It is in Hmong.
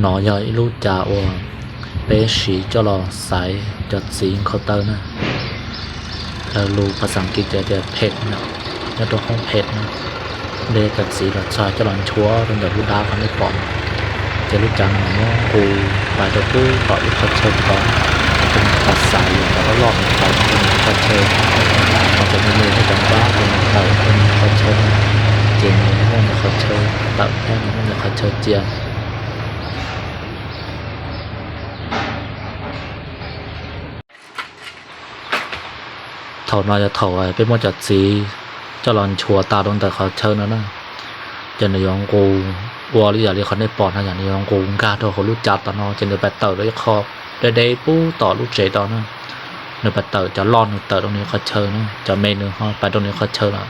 No yog ib lub cav uas peb siv coj los xaiv cov txiv nkhaus taw na. Lawv lus phas xas kiv ces tias page no, nyob rau hoob page na. Ntes cov txiv los txog coj los nchuav rau ntawm lub dab qhov nej pom no. Ces lub cav no muab nqus pais rau pub tom lub qhov chaw tod, rau ntawm qhov xaiv yog cov loj loj mus tawm rau ntawm qhov chaw, ho cov me me thiab cov npab ces mus tawm rau ntawm qhov chaw. Ces nws muaj ntawm qhov chaw tawm thiab nws muaj ntawm qhov chaw cia. Thaum no yog thaum peb muab cov txiv coj los nchuav tas rau ntawm qhov chaw no na, ces nws yuav nqus ua li yam li qhov nej pom no, yog nws yuav nqus nkag rau hauv lub cav tom no ces nws pais tawm rau ib qho deb deb pub tom lub tsev tod na. Nws pais tawm, cov loj nws tawm rau nws qhov chaw na, cov me nws ho pais rau nws qhov chaw lawm.